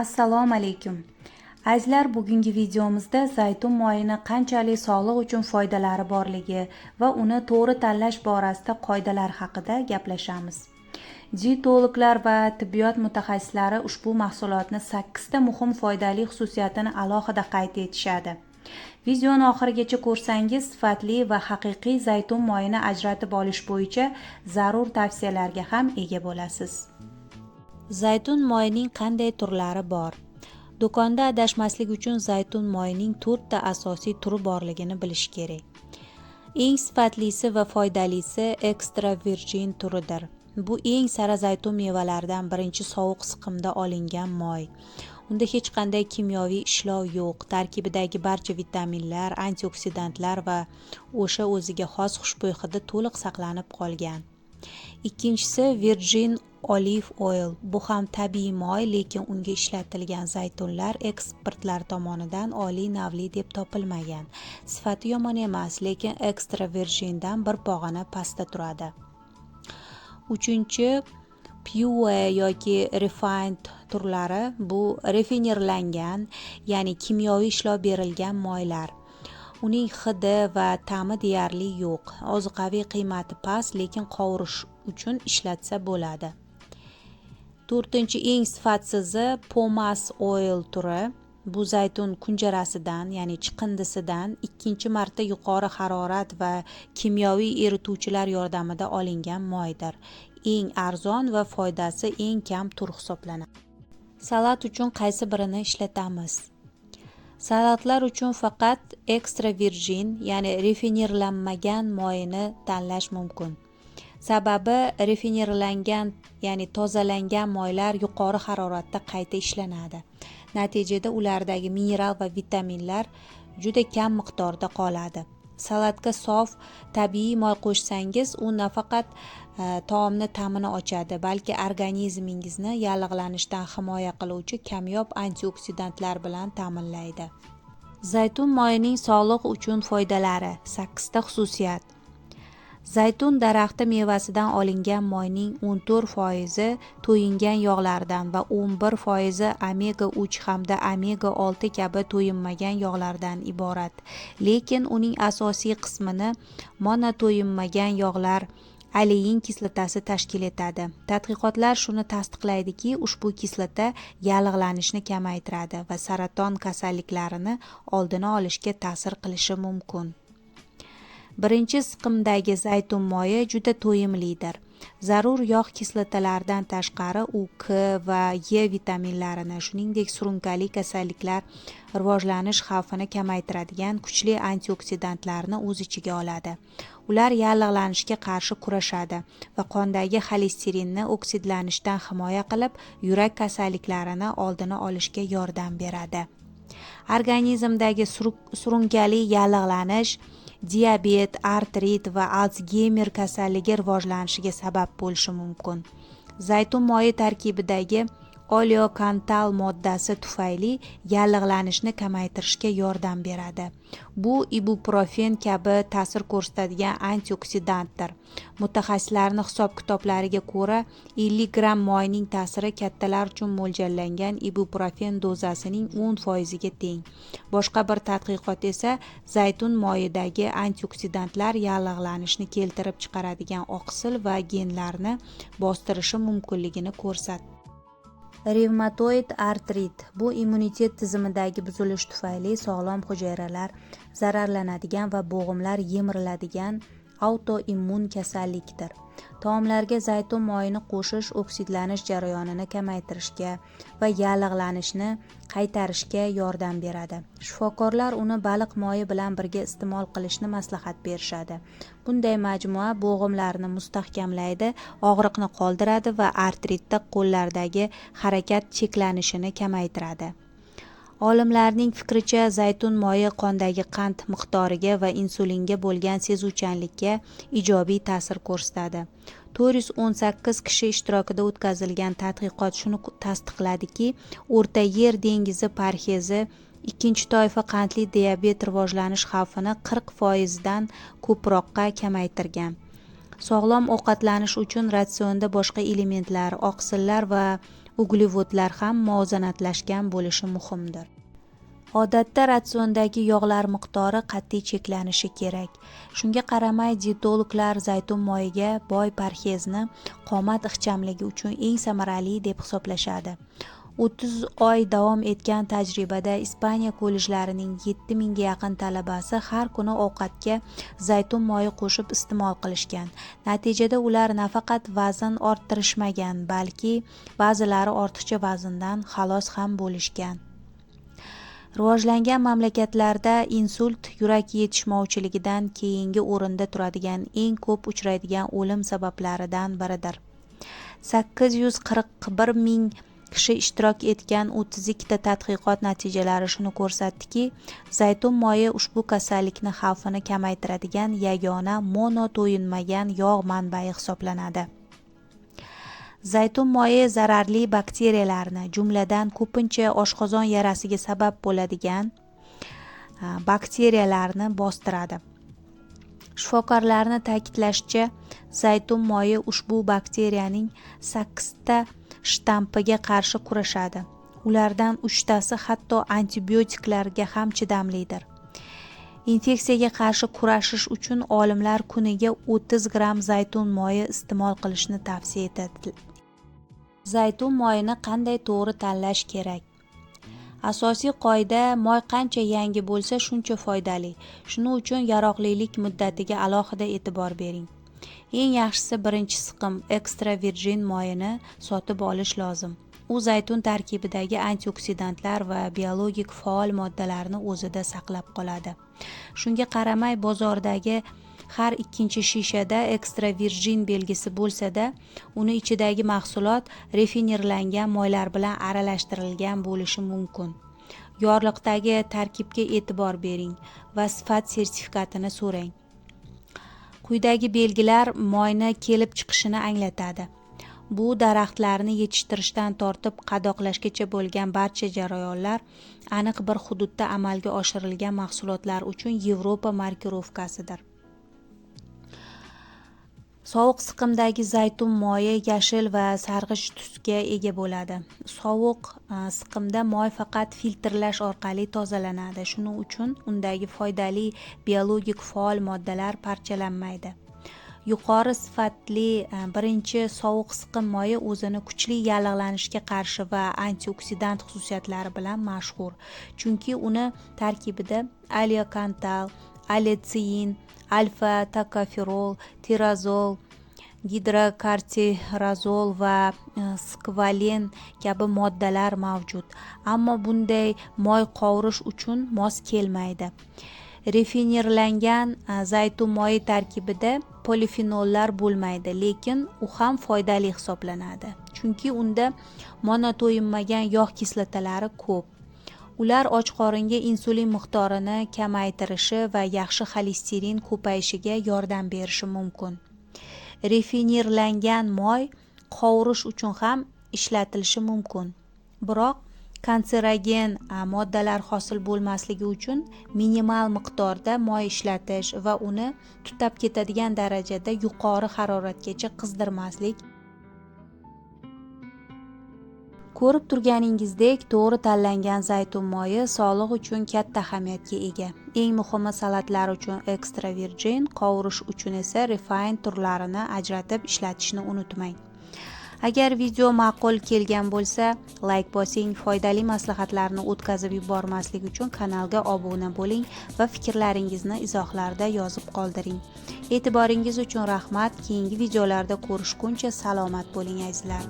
Assalomu alaykum. Azizlar, bugungi videomizda zaytun moyini qanchalik sog'liq uchun foydalari borligi va uni to'g'ri tanlash borasida qoidalar haqida gaplashamiz. Dietologlar va tibbiyot mutaxassislari ushbu mahsulotni 8 ta muhim foydali xususiyatini alohida qayd etishadi. Videoni oxirigacha ko'rsangiz, sifatli va haqiqiy zaytun moyini ajratib olish bo'yicha zarur tavsiyalarga ham ega bo'lasiz. Zaytun moyining qanday turlari bor? Do'konda adashmaslik uchun zaytun moyining 4 ta asosiy turi borligini bilish kerak. Eng sifatlisi va foydalisi extra virgin turidir. Bu eng sara zaytun mevalaridan birinchi sovuq siqimda olingan moy. Unda hech qanday kimyoviy ishlov yo'q. Tarkibidagi barcha vitaminlar, antioksidantlar va o'sha o'ziga xos xushbo'y hidi to'liq saqlanib qolgan. Ikkinchisi virgin olive oil. Bu ham tabiiy moy, lekin unga ishlatilgan zaytunlar ekspertlar tomonidan oliy navli deb topilmagan. Sifati yomon emas, lekin extra virgindan bir pog'ona pastda turadi. Uchinchi pure yoki refined turlari, bu rafinirlangan, ya'ni kimyoviy ishlov berilgan moylar. Uning hidi va ta'mi deyarli yo'q. Ozuqaviy qiymati past, lekin qovurish uchun ishlatsa bo'ladi. To'rtinchi eng sifatsizi pomace oil turi. Bu zaytun kunjarasidan, ya'ni chiqindisidan ikkinchi marta yuqori harorat va kimyoviy erituvchilar yordamida olingan moydir. Eng arzon va foydasi eng kam tur hisoblanadi. Salat uchun qaysi birini ishlatamiz? Salatlar uchun faqat extra virgin, ya'ni rafinirlanmagan moyini tanlash mumkin. Sababi rafinirlangan, ya'ni tozalangan moylar yuqori haroratda qayta ishlanadi. Natijada ulardagi mineral va vitaminlar juda kam miqdorda qoladi. Salatga sof tabiiy moy qo'shsangiz, u nafaqat taomni ta'mini ochadi, balki organizmingizni yallig'lanishdan himoya qiluvchi kamyob antioksidantlar bilan ta'minlaydi. Zaytun moyining sog'liq uchun foydalari: 8 ta xususiyat. Zaytun daraxti mevasidan olingan moyning 14% to'yingan yog'lardan va 11% omega 3 hamda omega 6 kabi to'yinmagan yog'lardan iborat. Lekin uning asosiy qismini monoto'yinmagan yog'lar, olein kislotasi tashkil etadi. Tadqiqotlar shuni tasdiqlaydiki, ushbu kislota yallig'lanishni kamaytiradi va saraton kasalliklarini oldini olishga ta'sir qilishi mumkin. Birinchi siqimdagi zaytun moyi juda to'yimlidir. Zarur yog' kislotalaridan tashqari u K va E vitaminlarini, shuningdek surunkali kasalliklar rivojlanish xavfini kamaytiradigan kuchli antioksidantlarni o'z ichiga oladi. Ular yallig'lanishga qarshi kurashadi va qondagi xolesterinni oksidlanishdan himoya qilib, yurak kasalliklarini oldini olishga yordam beradi. Organizmdagi surunkali yallig'lanish diabet, artrit va Alsgeymer kasalligi rivojlanishiga sabab bo'lishi mumkin. Zaytun moyi tarkibidagi oleokantal moddasi tufayli yallig'lanishni kamaytirishga yordam beradi. Bu ibuprofen kabi ta'sir ko'rsatadigan antioksidantdir. Mutaxassislarning hisob-kitoblariga ko'ra, 50 gramm moyning ta'siri kattalar uchun mo'ljallangan ibuprofen dozasining 10% ga teng. Boshqa bir tadqiqot esa zaytun moyidagi antioksidantlar yallig'lanishni keltirib chiqaradigan oqsil va genlarni bostirishi mumkinligini ko'rsatdi. Revmatoid artrit bu immunitet tizimidagi buzilish tufayli sog'lom hujayralar zararlanadigan va bo'g'imlar yemiriladigan autoimmun kasallikdir. Taomlarga zaytun moyini qo'shish oksidlanish jarayonini kamaytirishga va yallig'lanishni qaytarishga yordam beradi. Shifokorlar uni baliq moyi bilan birga iste'mol qilishni maslahat berishadi. Bunday majmua bo'g'imlarni mustahkamlaydi, og'riqni qoldiradi va artritda qo'llardagi harakat cheklanishini kamaytiradi. Olimlarning fikricha, zaytun moyi qondagi qand miqdoriga va insulinga bo'lgan sezuvchanlikka ijobiy ta'sir ko'rsatadi. 418 kishi ishtirokida o'tkazilgan tadqiqot shuni tasdiqladiki, O'rta Yer dengizi parhezi ikkinchi toifa qandli diabet rivojlanish xavfini 40% dan ko'proqqa kamaytirgan. Sog'lom ovqatlanish uchun ratsionda boshqa elementlar, oqsillar va Uglevodlar ham muvozanatlashgan bo'lishi muhimdir. Odatda ratsiondagi yog'lar miqdori qat'iy cheklanishi kerak. Shunga qaramay dietologlar zaytun moyiga boy parhezni qomat ixchamligi uchun eng samarali deb hisoblashadi. 30 oy davom etgan tajribada Ispaniya kollejlarining 7000 ga yaqin talabasi har kuni ovqatga zaytun moyi qo'shib iste'mol qilishgan. Natijada ular nafaqat vazn orttirishmagan, balki ba'zilari ortiqcha vazndan xalos ham bo'lishgan. Rivojlangan mamlakatlarda insult yurak yetishmovchiligidan keyingi o'rinda turadigan eng ko'p uchraydigan o'lim sabablaridan biridir. 841 ming kishi ishtirok etgan 32 ta tadqiqot natijalari shuni ko'rsatdiki, zaytun moyi ushbu kasallikni xavfini kamaytiradigan yagona mono to'yinmagan yog' manbai hisoblanadi. Zaytun moyi zararli bakteriyalarni, jumladan ko'pincha oshqozon yarasiga sabab bo'ladigan bakteriyalarni bostiradi. Shifokorlarni ta'kidlashicha, zaytun moyi ushbu bakteriyaning 8 ta shtampiga qarshi kurashadi. Ulardan 3 tasi hatto antibiotiklarga ham chidamlidir. Infeksiyaga qarshi kurashish uchun olimlar kuniga 30 gramm zaytun moyi iste'mol qilishni tavsiya etadi. Zaytun moyini qanday to'g'ri tanlash kerak? Asosiy qoida: moy qancha yangi bo'lsa, shuncha foydali. Shuning uchun yaroqlilik muddatiga alohida e'tibor bering. Eng yaxshisi birinchi siqim ekstra virgin moyini sotib olish lozim. U zaytun tarkibidagi antioksidantlar va biologik faol moddalarni o'zida saqlab qoladi. Shunga qaramay bozordagi har ikkinchi shishada ekstra virgin belgisi bo'lsa-da, uni ichidagi mahsulot refinirlangan moylar bilan aralashtirilgan bo'lishi mumkin. Yorliqdagi tarkibga e'tibor bering va sifat sertifikatini so'rang. Quyidagi belgilar moyni kelib chiqishini anglatadi. Bu daraxtlarni yetishtirishdan tortib qadoqlashgacha bo'lgan barcha jarayonlar aniq bir hududda amalga oshirilgan mahsulotlar uchun Yevropa markirovkasidir. Sovuq siqimdagi zaytun moyi yashil va sarg'ish tusga ega bo'ladi. Sovuq siqimda moy faqat filtrlash orqali tozalanadi. Shuning uchun undagi foydali biologik faol moddalar parchalanmaydi. Yuqori sifatli birinchi sovuq siqim moyi o'zini kuchli yallig'lanishga qarshi va antioksidant xususiyatlari bilan mashhur. Chunki uni tarkibida oleokantal, alletsin, alfa tokoferol, tirazol, gidrokartirazol va skvalen kabi moddalar mavjud. Ammo bunday moy qovurish uchun mos kelmaydi. Refinirlangan zaytun moyi tarkibida polifenollar bo'lmaydi, lekin u ham foydali hisoblanadi. Chunki unda monoto'yinmagan yog' kislotalari ko'p. Ular och qoringa insulin miqdorini kamaytirishi va yaxshi xolesterin ko'payishiga yordam berishi mumkin. Refinirlangan moy qovurish uchun ham ishlatilishi mumkin. Biroq kanserogen moddalar hosil bo'lmasligi uchun minimal miqdorda moy ishlatish va uni tutab ketadigan darajada yuqori haroratgacha qizdirmaslik. Ko'rib turganingizdek, to'g'ri tanlangan zaytun moyi sog'liq uchun katta ahamiyatga ega. Eng muhimi salatlar uchun ekstra virgin, qovurish uchun esa refined turlarini ajratib ishlatishni unutmang. Agar video ma'qul kelgan bo'lsa, like bosing, foydali maslahatlarni o'tkazib yubormaslik uchun kanalga obuna bo'ling va fikrlaringizni izohlarda yozib qoldiring. E'tiboringiz uchun rahmat. Keyingi videolarda ko'rishguncha salomat bo'ling azizlar.